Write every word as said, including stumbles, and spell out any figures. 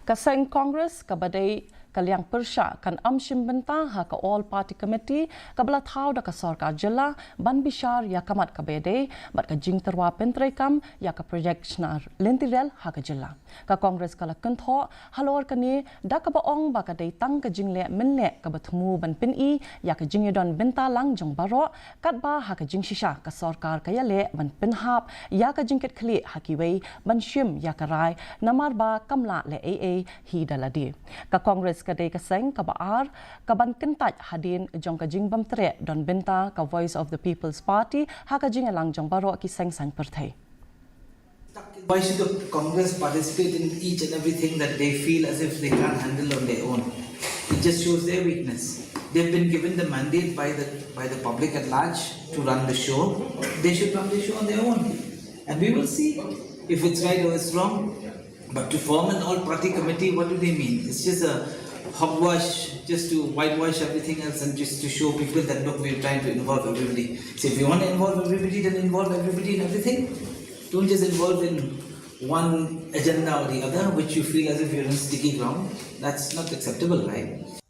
Ka seng Congress kaba dei ka liang pyrshah kan ym shim bynta ha ka All Party Committee kaba la thaw da ka sorkar jylla ban bishar ïa ka mat kaba ïadei bad ka jingtyrwa pyntreikam ïa ka projek shna lynti rel ha ka jylla. Ka Congress ka la kynthoh halor kane da kaba ong ba ka dei tang ka jingleh mynleh kaba thmu ban pyni ïa ka jingïadon bynta lang jong baroh, katba ha ka jingshisha ka sorkar ka ïaleh ban pynhap ïa ka jingkitkhlieh ha kiwei ban shim ïa ka rai namar ba kam lah leh ei ei hi da lade. Ka Congress ka dei ka seng kaba ar kaban kyntait hadien jong ka jingbymtreh don bynta ka Voice of the People's Party ha ka jingïalang jong baroh ki seng saiñ pyrthei. Why should the Congress participate in each and everything that they feel as if they can't handle on their own? It just shows their weakness. They've been given the mandate by the by the public at large to run the show. They should run the show on their own. And we will see if it's right or it's wrong. But to form an all-party committee, what do they mean? It's just a hogwash, just to whitewash everything else and just to show people that, look, we're trying to involve everybody. So if you want to involve everybody, then involve everybody in everything. Don't just involve in one agenda or the other, which you feel as if you're in sticky ground. That's not acceptable, right?